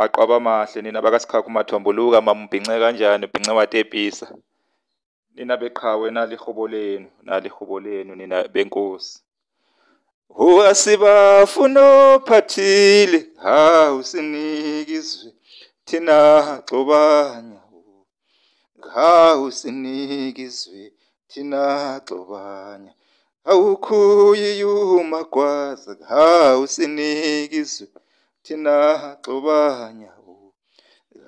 Maqwaba amahle nina bakaSikhakha uMathombuluka mama ubhince kanjani ubhince watepisa. Nina beqhawe nali ihubo lenu, nali ihubo lenu nina benkosi. Ho asibafuna ophathile, hawu sinike izwe thina gxobanya. Hawu sinike izwe thina gxobanya. Awukhuyi umagwaza, hawu sinike izwe thina gxobanya.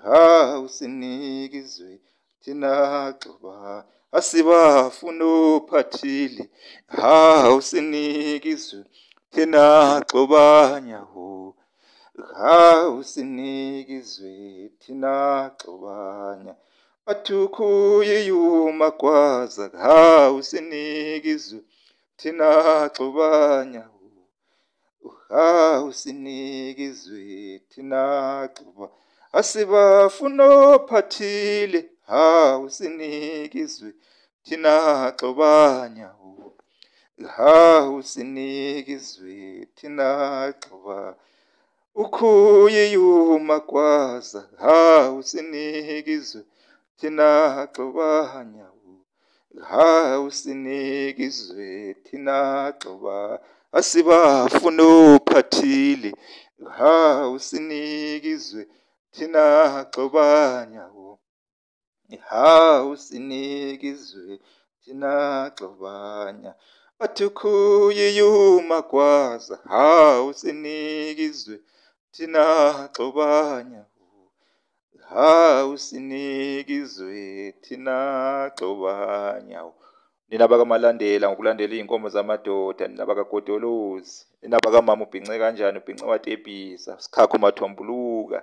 Hawu sinike izwe thina gxoba. Asibafuna ophathile, hawu sinike izwe thina gxobanya. Hawu sinike izwe thina gxobanya. Athukhuyi umagwaza, hawu sinike izwe thina gxobanya. Hawu sinike izwe thina gxoba. Asibafuna ophathile, hawu sinike izwe thina gxobanya. Hawu sinike izwe thina gxoba. Ukhuyi umagwaza, hawu sinike izwe thina gxobanya. Hawu sinike izwe thina gxoba. Asibafuna ophathile, hawu sinike izwe thina gxobanya. Hawu sinike izwe thina gxobanya. Athi ukhuyi umagwaza, hawu sinike izwe thina gxobanya. Hawu sinike izwe thina gxobanya. Nina bakaMalandela ngokulandela iy'nkomo zamadoda, nina bakaGodolozi, nina bakamama ubhince kanjani, ubhince watepisa, Sikhakha uMathombuluka.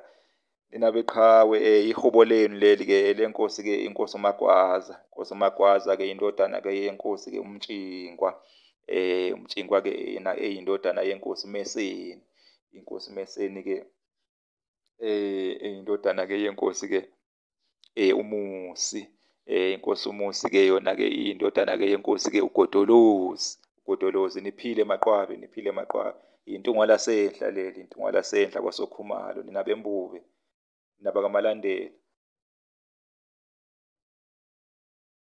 Nina beqhawe ihubo lenu leli-ke lenkosi-ke inkosi uMagwaza. Inkosi uMagwaza-ke indodana-ke yenkosi-ke uMtshingwa. UMtshingwa-ke yena eyindodana yenkosi uMeseni. Inkosi uMeseni-ke eyindodana-ke yenkosi-ke uMusi. Inkosi uMusi-ke yona-ke iyindodana-ke yenkosi-ke uGodolozi. uGodolozi niphile maqwabe, niphile maqwabe. Intungwa lasenhla leli, intungwa lasenhla kwaSokhumalo, nina beMbube, nina bakaMalandela.